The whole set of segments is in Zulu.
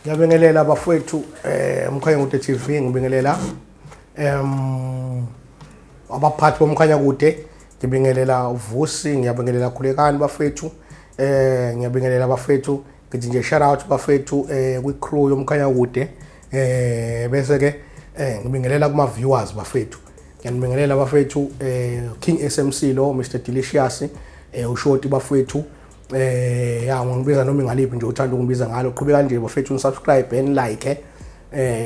Ngiyabingelela bafowethu, Umkhanyakude TV, ngibingelela abaphathi boMkhanyakude, ngibingelela uVusi, ngiyabingelela Khulekani bafethu, ngiyabingelela bafethu, ngithi nje shout out bafethu kwi crew yoMkhanyakude, bese ke ngibingelela kuma viewers bafethu. Ngiyanibingelela bafethu, King SMC lo, Mr Delicious, uShoti bafethu. Ya, ngibiza noma ingaliphi nje uthanda ukungibiza ngalo. Qhubeka nje bafethu, subscribe and like,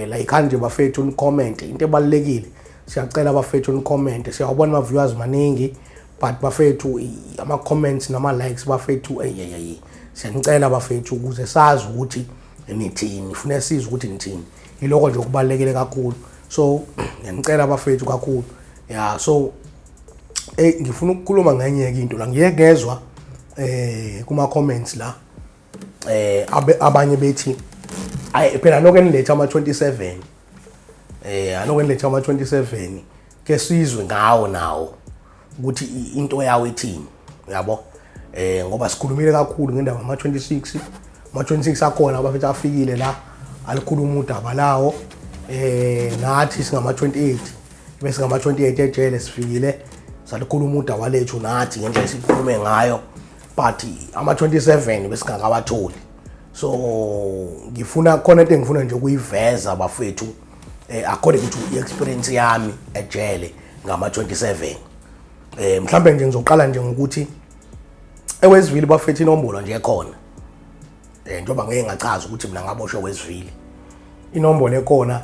like nje bafethu, ni comment. Into ebalekile, siyacela bafethu ni comment. Siyawabona ama viewers maningi, but bafethu ama comments nama likes bafethu, ey ey ey, siyanicela bafethu ukuze sazi ukuthi nithini, funa sizwe ukuthi nithini. Iloko nje okubalekile kakhulu, so ngiyanicela bafethu kakhulu. Ya, so ngifuna ukukhuluma ngenye into la ngiye ngezwa kuma comments la, abanye bethi ayi phela lokho eniletha ama 27, aloko eniletha ama 27 ke sizwe ngawo nawo ukuthi into yawo ithini, uyabo, ngoba sikhulumile kakhulu ngendaba ama 26. Ama 26 akhona abafethu, afikile la, alikhuluma udaba lawo. Nathi singama 28, bese ngama 28 ejele, sifikile salikhuluma udaba lethu nathi ngendlela esikhulume ngayo, but ama 27 besingakawatholi. So ngifuna khona into engifuna nje ukuyiveza bafethu, according to i-experience yami ejele ngama 27. Mhlambe nje ngizoqala nje ngokuthi eWestville bafethu inombolo nje ekhona, njengoba ngeke ngachaza ukuthi mina ngaboshwe eWestville, inombolo ekhona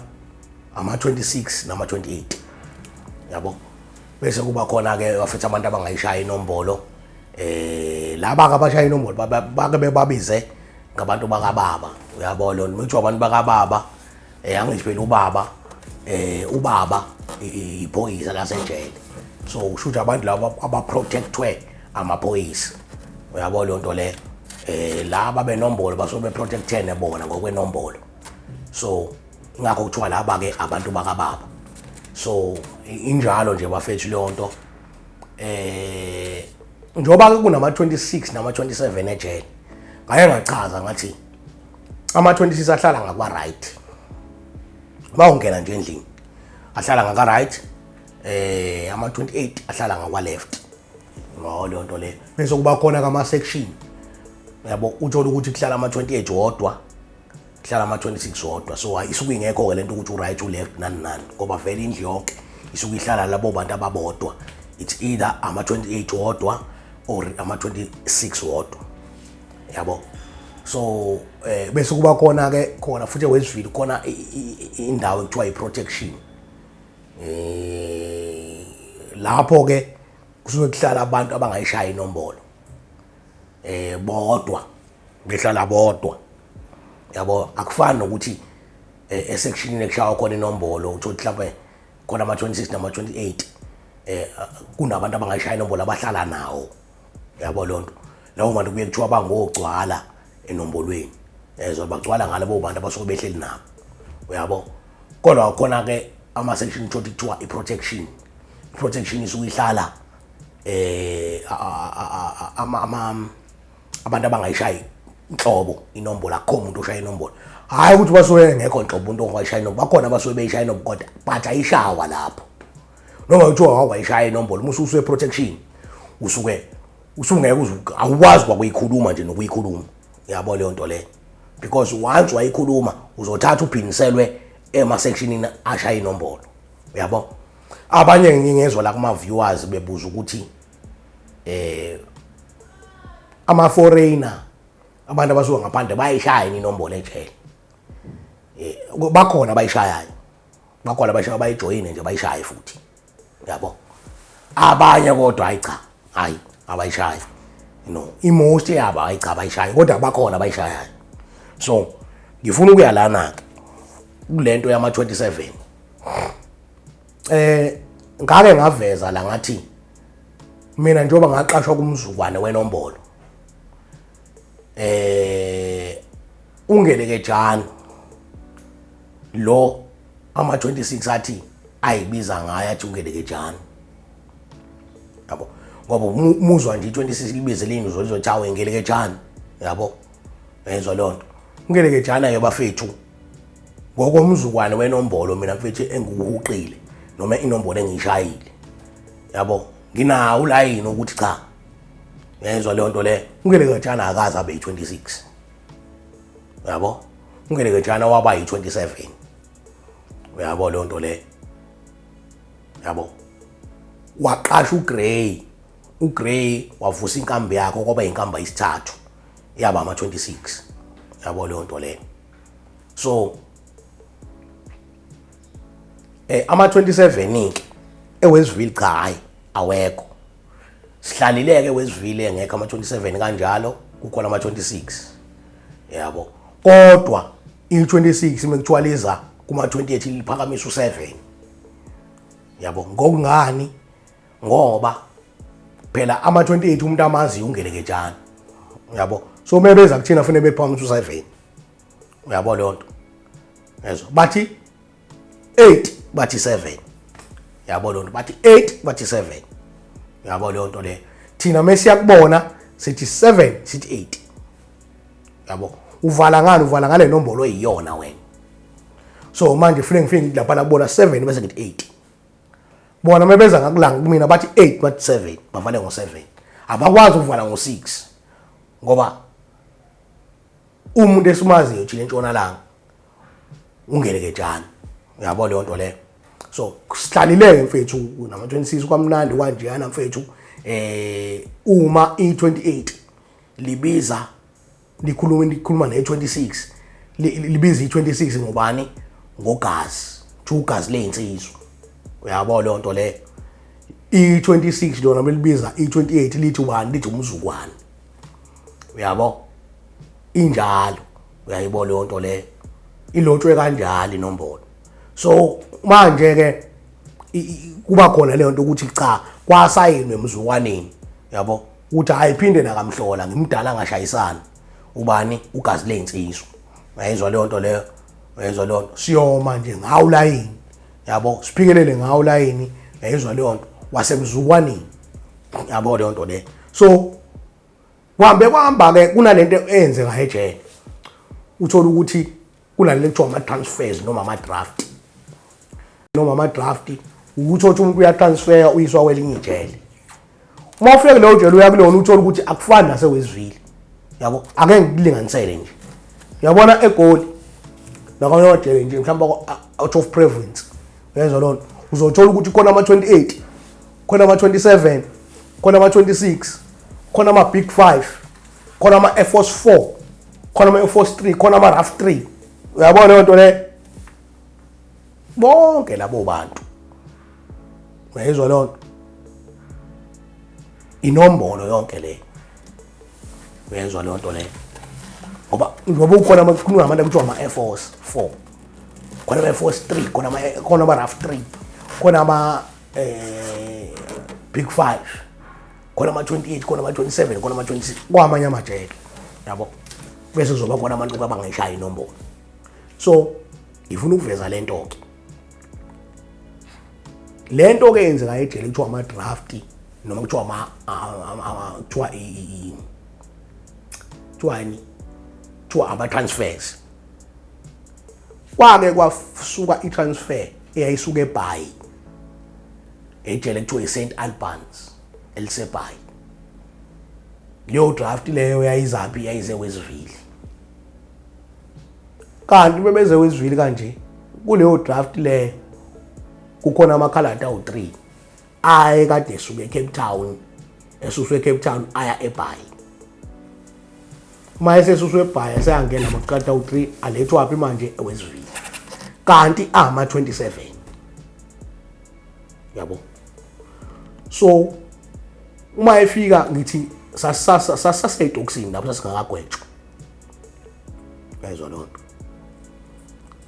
ama 26 nama 28, yabo. Bese kuba khona ke bafethu abantu abangayishaya inombolo. Laba abashaya inombolo bake bebabize ngabantu bakababa, uyabo lo ngithi abantu bakababa. Angithi phela ubaba, ubaba iphoyisa lasejele, so usho ukuthi abantu laba abaprotectwe amaphoyisa, uyabo leyo nto le. Laba benombolo basuke beprotectene bona ngokwenombolo, so ingakho kuthiwa laba ke abantu bakababa. So injalo nje bafethu leyo nto. Njengoba ke kunama 26 nama 27 ejele, ngake ngachaza ngathi ama 26 ahlala ngakwa right, mawungena nje endlini ahlala ngaka right, ama 28 ahlala ngakwa left, ngawo leyo nto leyo. Bese kuba khona kama section, yabo, uthola ukuthi kuhlala ama 28 wodwa, kuhlala ama 26 wodwa. So isuke ingekho ke lento ukuthi u-right, u-left, nani nani, ngoba vele indlu yonke isuke ihlala labo bantu ababodwa. It's either ama 28 wodwa or ama 26 wodwa, yabo. So bese kuba khona ke khona futhi eWestville khona indawo ekuthiwa i-protection. Lapho ke kusuke kuhlala abantu abangayishaya inombolo bodwa, behlala bodwa, yabo. Akufani nokuthi esectionini ekushawa khona inombolo uthola mhlawumbe khona ama 26 nama 28, kunabantu abangayishaya inombolo abahlala nawo, yabo lonto. Lawo bantu kuye kuthiwa bangogcwala enombolweni, ezwa bagcwala ngalabo bantu abasuke behleli nabo, uyabo. Kodwa khona ke ama section uthola kuthiwa i-protection. I-protection isuke ihlala ama abantu abangayishayi inhlobo inombolo. Akukho umuntu oshaya inombolo, hayi ukuthi basuke ngekho nhlobo umuntu ongayishaya inombolo, bakhona abasuke beyishaya inombolo, kodwa but ayishawa lapho. Noma kuthiwa wawayishaya inombolo, uma usuye protection usuke usungeke uze awukwazi kwakuyikhuluma nje nokuyikhuluma, yabo leyo nto leyo, because once wayikhuluma uzothatha uphiniselwe ema-sectionini ashaya inombolo, uyabo. Abanye ngingezwa la kuma viewers bebuza ukuthi ama foreigner, abantu abasuka ngaphandle, bayishaya yini inombolo ejele. Bakhona abayishayayo, bakhona abayishaya, bayijoyine nje bayishaye futhi, yabo. Abanye kodwa hayi cha, hayi abayishayi no, i-most yabo hayi cha abayishayi, kodwa bakhona abayishayayo. So ngifuna ukuya lana ke kulento yama 27. Ngake ngaveza la ngathi mina njengoba ngaqashwa kumzukwane wenombolo, ungelekejani lo ama 26 athi ayibiza ngayo, athi ungelekejani, yabo, ngoba umuzwa nje i-26 libize lini uzothi awu engelekejani, yabo, yezwa leyo nto. Ungelekejana ke bafethu ngokomzukwane wenombolo mina mfethu engikuhuqile noma inombolo engiyishayile yabo, nginawo ulayini ukuthi cha, uyayizwa leyo nto leyo. Ungelekejana akaze abe yi-26, uyabo. Ungelekejana waba yi-27, uyabo leyo nto leyo, yabo. Waqasha uGrey, uGrey wavusa inkambi yakho kwaba inkamba yesithathu, yaba ama-26, yabo leyo nto leyo. So ama-27 ke eWestville cha, hayi awekho. Sihlalile-ke eWestville engekho ama-27 kanjalo, kukhona ama-26, yabo. Kodwa i-26 mekuthiwa liza kuma-28 liphakamisa u-7, yabo. Ngokungani? Ngoba phela ama-28 umuntu amaziyo ungeleketshana, yabo. So mebeza kuthina fanele bephakamisa u-7, uyabo leyo nto. Yezwa bathi 8 bathi 7, yabo leyo nto. Bathi 8 bathi 7, yabo leyo nto leyo. Thina mesiyakubona sithi 7 sithi 8, yabo. Uvala ngani? Uvala ngale nombolo eyiyona wena. So manje kufuneka ngifike ngithi lapha kubona 7 bese ngithi 8. Bona mebeza ngakulanga kumina bathi 8 bathi 7, bavale ngo-7. Abakwazi ukuvala ngo-6 ngoba umuntu esimaziyo thina entshonalanga ungeleketshana, uyabo leyo nto leyo. So sihlalile mfethu nama 26 kwamnandi kwanjeyana mfethu. Uma i28 libiza likhuluma ne26, libiza i26 ngobani? Ngogazi, ugazi leyinsizwa, uyabo leyo nto leyo. I26 lona belibiza i28 lithi ubani? Lithi umzukwane, uyabo. Injalo, uyayibona leyo nto leyo, ilotshwe kanjalo inombolo. So manje ke kuba khona leyo nto ukuthi cha, kwasayinwe emzukwaneni, yabo, ukuthi hayi phinde nakamhlola ngimdala ngashayisana ubani ugazi leyinsizwa, uyayizwa leyo nto leyo, uyayizwa leyo nto. Siyoma nje ngawo layini, yabo, siphikelele ngawo layini, uyayizwa leyo nto, wasemzukwaneni, yabo leyo nto leyo. So kuhambe kwahamba ke kunalento eyenzeka ejele, uthola ukuthi kunalento ekuthiwa ama-transfers noma ama-draft, noma ama-draft ukuthi uthi umuntu uyatransfer uyiswa kwelinye ijele. Uma ufika kuleyo jele uya kulona uthola ukuthi akufani naseWestville, yabo. Ake ngikulinganisele nje, uyabona eGoli nakwamanye amajele nje mhlawumbe out of province, uyezwa lona, uzothola ukuthi khona ama-28, khona ama-27, khona ama-26, khona ama-big 5, khona ama-air force 4, khona ama-air force 3, khona ama-rough 3, uyabona leyo nto leyo. Bonke labo bantu, uyayizwa leyo nto, inombolo yonke leyo, uyayizwa leyo nto leyo. Ngoba ngoba ukhona kukhulunywa ngabantu ekuthiwa ama-air force 4, khona ama-air force 3, khona ama-rough 3, khona ama big 5, khona ama-28, khona ama-27, khona ama-26 kwamanye amajele, yabo. Bese kuzoba khona abantu abangayishayi inombolo. So ngifuna ukuveza lento ke, lento ke yenzeka ejele kuthiwa ama-draft noma kuthiwa ama kuthiwa kuthiwani, kuthiwa ama-transfers. Kwake kwasuka i-transfer eyayisuka eBhayi ejele kuthiwa i-St Albans eliseBhayi. Leyo draft leyo yayizaphi? Yayize Westville. Kanti bebeze Westville kanje, kuleyo draft leyo kukhona amakhaladi awu-3 aye kade esuke eCape Town, esuswe eCape Town aya eBhayi. Uma esesuswe eBhayi eseyangena amakhaladi awu-3 alethwa phi manje? EWestville. Kanti ama-27, yabo. So uma efika ngithi sasaseyitokisini lapho sasingakagwetshwa, uyayizwa leyo nto.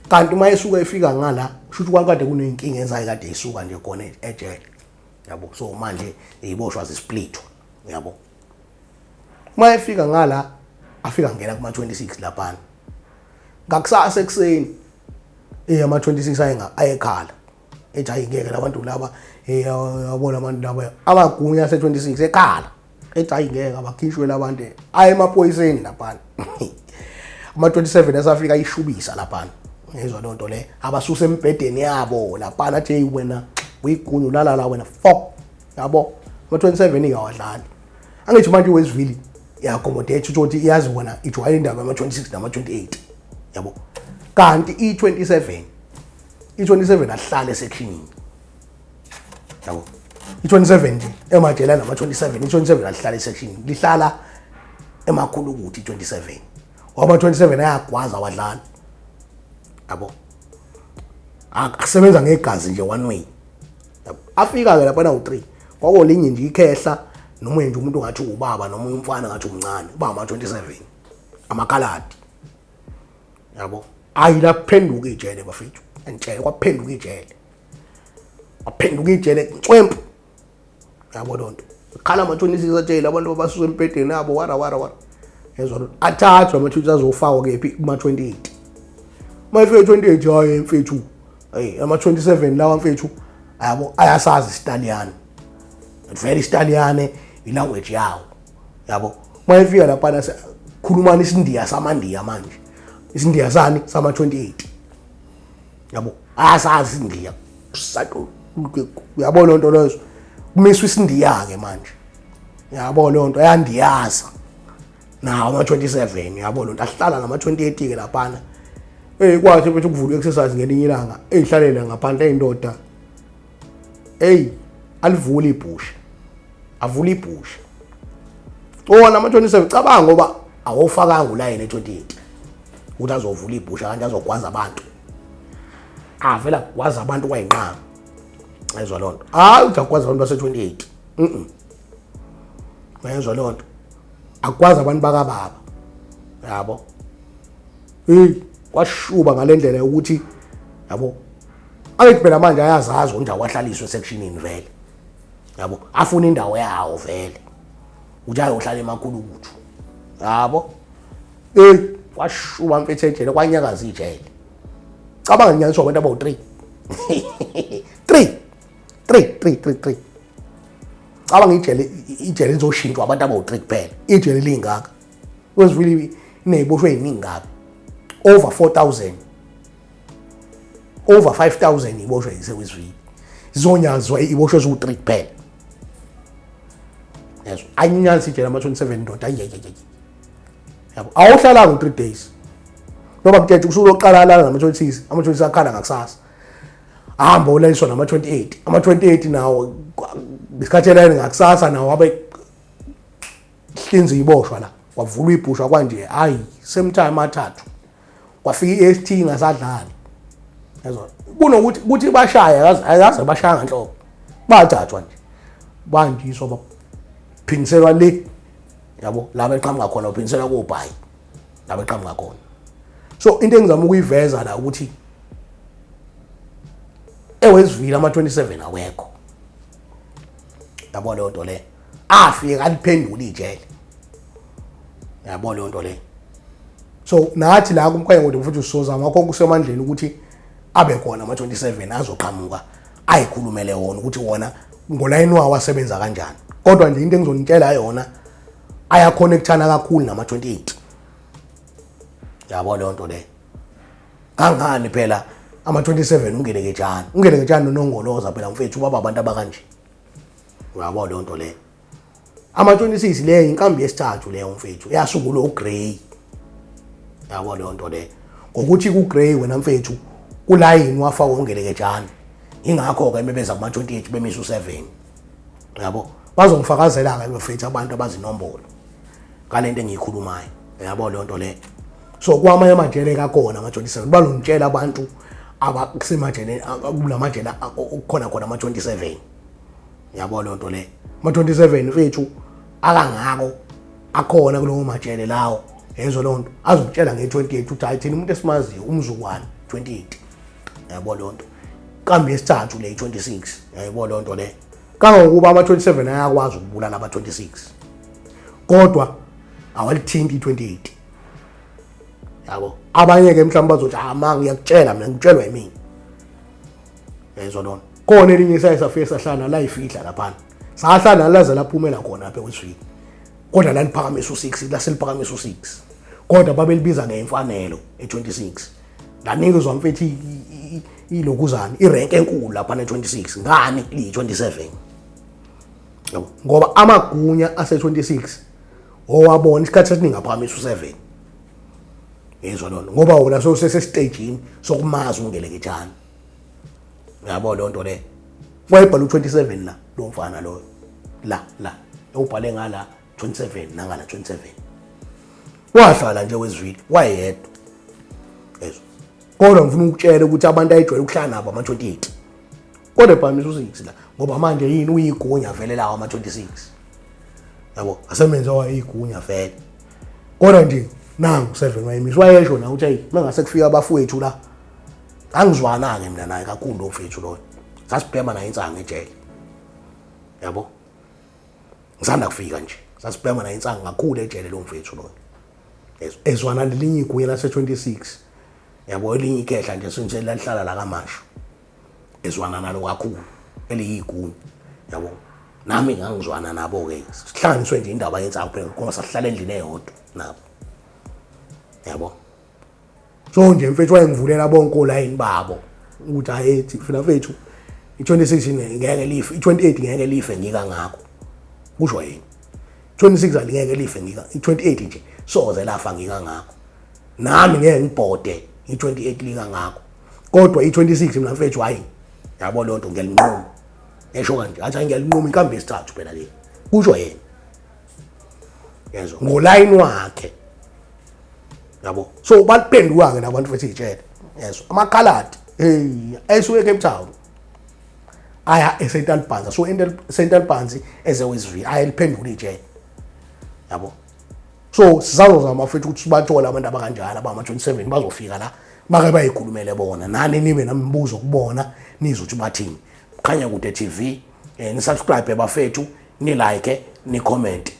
Kanti uma esuka efika ngala, kusho ukuthi kwakade kuney'nkinga ezayikade isuka nje khona ejele, yabo. So manje iziboshwa zisplithwa, yabo. Uma efika ngala afika ngena kuma-26 laphana ngakusasa ekuseni, ama-26 ayekhala ethi hayi ngeke labantu laba, yabona abantu laba amagunya ase-26 ekhala ethi hayi ngeke abakhishwe labantu, aye emaphoyiseni laphana. Ama-27 asafika ayishubisa laphana, ngezwa loo nto le, abasusa embhedeni yabo laphana, athi hey wena uyigunya ulala la wena fuck, yabo. Ama-27 ikawadlali, angithi manje iWestville iya-accommodate ukuthi iyazi wona, ijwayele indaba yama-26 nama-28, yabo. Kanti i-27, i-27 ahlale esectionini, yabo. I-27 nje emajele nama-27, i-27 alihlala esectionini, lihlala emakhulu ukuthi i-27, ngoba ama-27 ayagwaza, awadlali, yabo, akusebenza ngegazi nje one way. Afika-ke laphana u-3, kwakulinye nje ikhehla noma nje umuntu ngathi ubaba noma umfana ngathi umncane, uba ama-27 amakhaladi, yabo. Ayi, laphenduka ijele bafethu, angitshele, kwaphenduka ijele, waphenduka ijele ncwempu, yabo loo nto. Khala ama-26 atshele abantu abasuka embhedeni abo, wara wara wara, yezwa loo nto. Athathwe ama-26 azofakwa kephi? Kuma-28. Uma efika 28, hayi mfethu, hey, ama-27 lawa mfethu, yabo, ayasazi isitaliyane vele, isitaliyane ilanguage yawo, yabo. Uma efika laphana khulumani isindiya samandiya manje, isindiya sani? Sama-28, yabo, ayasazi isindiya, uyabo loo nto leyo. Kumiswa isindiya-ke manje, yabo leyo nto, ayandiyaza nawo ama-27, yabo loo nto. Ahlala nama-28-ke laphana. Eyi, kwathi mfethu kuvulwa i-exercise ngelinye ilanga, eyihlalela ngaphandle eyindoda, eyi, alivule ibhusha, avule ibhusha wona ama-27. Cabanga, ngoba awufakanga ulayini e-28 ukuthi azovula ibhusha kanti azogwaza abantu, avela gwaza abantu kwayinqaba, ezwa loo nto. Hayi, uthi akugwaza abantu base-28, uyezwa leyo nto, akwazi abantu bakababa, yabo. Hey, kwashuba ngalendlela yokuthi, yabo, angithi phela manje ayazazi ukuthi awahlaliswe esectionini vele, yabo, afuna indawo yawo vele ukuthi ayohlala emakhulukuthu, yabo. Hey, kwashuba mfethu ejele, kwanyakaza ijele. Cabanga, nginyaniswa abantu abawu-3 3 3 3 3 3. Cabanga, ijele, ijele lizoshintshwa abantu abawu-3 kuphela, ijele lingaka. Westville iney'boshwe ey'ningi kabi, over 4000, over 5000 iboshwe iseWestville, zizonyazwa iboshwe eziwu-3 kuphela, yezwa. Ayinyanisi ijele ama-27 ndoda, ayiyayiyayi, yabo. Awuhlalanga u-3 days noma mthetho usuku lokuqala lana nama-26, ama-26 akhala ngakusasa, ahamba olaliswa nama-28, ama-28 nawo ngesikhathi elayini ngakusasa nawo abe hlinza iboshwa la, kwavulwa ibhusha kwanje, hayi, same time athathu kwafika i-ST ingasadlali, yezwa. Kunokuthi kuthi bashaya, akaze bashaya nganhloko, bathathwa nje, banjiswa, baphindiselwa le, yabo, la beqhamuka khona, baphindiselwa kobhayi la beqhamuka khona. So into engizama ukuyiveza la ukuthi eWestville ama-27 awekho, yabo leyo nto le. Afike aliphendula ijele, yabo leyo nto le. So nathi la kuMkhanyakude futhi usozama konke kusemandleni ukuthi abe khona ama-27 azoqhamuka ayikhulumele wona ukuthi wona ngolayini wawo asebenza kanjani. Kodwa nje into engizonitshela yona, ayaconnectana kakhulu nama-28, yabo leyo nto le. Kangani phela ama-27 ungeleketshani, ungeleketshani nonongoloza phela mfethu, baba abantu abakanje, uyabo leyo nto le. Ama-26 leyo inkambi yesithathu leyo mfethu, yasungulwa uGrey, yabo leyo nto le. Ngokuthi kuGrey wena mfethu kulayini wafakwa ungeleketshani, ingakho-ke bebeza kuma-28 bemisa u-7, yabo. Bazongifakazela-ke bafethu abantu abazinombolo ngalento engiyikhulumayo, yabo leyo nto le. So kwamanye amajele kakhona ama-27, balongitshela abantu abakusemajele, kulamajele okukhona khona ama-27, yabo leyo nto le. Ama-27 mfethu akangako akhona kulowo majele lawo, yezwa leyo nto. Azokutshela nge-28 ukuthi hayi, thina umuntu esimaziyo umzukwane 28, yabo leyo nto. Kambi yesithathu le 26, yayibona leyo nto le. Kangangokuba ama-27 ayakwazi ukubulala ama-26, kodwa awalithinti i-28, yabo. Abanye-ke mhlawumbe bazothi, ah ma, ngiyakutshela mina, ngitshelwa yimina, yezwa lona. Khona elinye saye safike sahlala la, ifihla laphana, sahlala laze laphumela khona lapha eWestville, kodwa laliphakamisa u-6, laseliphakamisa u-6. Kodwa babelibiza ngemfanelo e26. Lanikezwa mfethu ilokuzana irank enkulu lapha ne26 ngani liyi27. Yabo ngoba amagunya ase26 owabona isikhathi esiningi aphakamisa u7. Yezwa lona ngoba wona sewusesestagini sokumazi ungelekejana. Uyabo leyo nto le. Wayebhala u27 la lo mfana loyo. La la ewubhale ngala 27 nangala 27. Wahlala nje wezwile wayedwa. Yezwa. Kodwa ngifuna ukutshela ukuthi abantu ayejwayele ukuhlala nabo ama-28. Kodwa ebhamisa u6 la ngoba manje yini uyigunya vele lawo ama-26. Yabo asemenze wayigunya vele. Kodwa nje nangu 7 wayemisa wayesho na ukuthi hey mangase kufika abafowethu la angizwana-ke mina naye kakhulu lo mfethu loyo sasibhema naye insangu ejele yabo ngisanda kufika nje sasibhema naye insangu kakhulu ejele lo mfethu loyo ezwana nelinye igunya lase-26 yabo elinye ikhehla nje sinje lalihlala la kamasho ezwana nalo kakhulu eliyigunya yabo nami ngangizwana nabo-ke sihlanganiswe nje indaba yensangu phela ngoba sasihlala endlini eyodwa nabo yabo So nje mfethu wayengivulela bonke olayini babo ukuthi hayi ethi funa mfethu i-26 ngeke life i-28 ngeke life ngikangakho kusho yena 26 alingeke life ngika i-28 nje soze lafa ngikangakho nami ngeke ngibhode i-28 likangakho kodwa i-26 mina mfethu hayi yabo leyo nto ngiyalinquma esho kanje athi hayi ngiyalinquma inkambi yesithathu phela le kusho yena yezwa ngolayini wakhe yabo so baliphenduka-ke nabantu futhi iy'tshele yezwa amakhaladi hey esuke ecape town aya eCentral Banzi so Central Banzi eze Westville aya liphendula ijele yabo so sisazozama futhi ukuthi sibathole abantu abakanjalo abama-27 bazofika la bake bayikhulumele bona nani nibe namibuzo kubona nizwe ukuthi bathini Khanya Kude TV eh, ni-subscribe bafethu ni-like ni-comment.